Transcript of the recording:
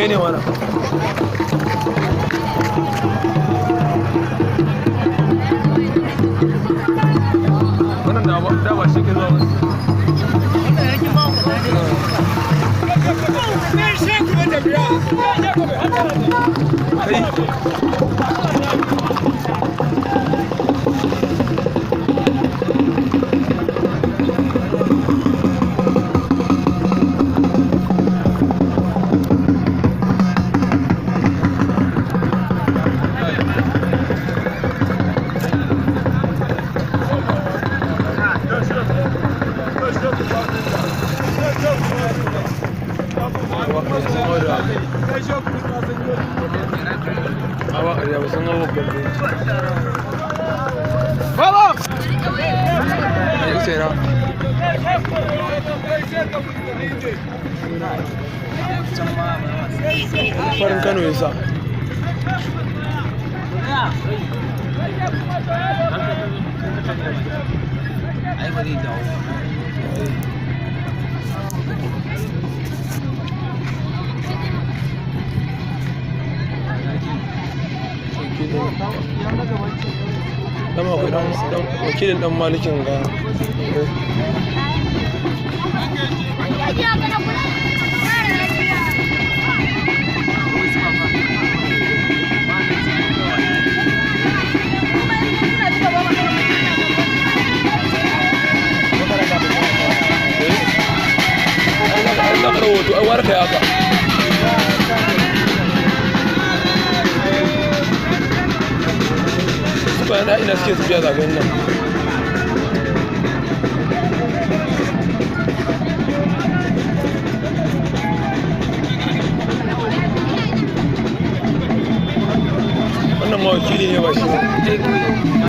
Kai ne mana. Wannan da ba shi ke zuwa ba. Kai. Farin Kano ya sa. Ai ba zai dawo. Dama akwai wakilin dan malikin ga. Ai za ka ɗau hoto, ai warka ya haka. Su bayan ina suke tafiya zagayen nan. Wannan ma wakili ne ba shi ba.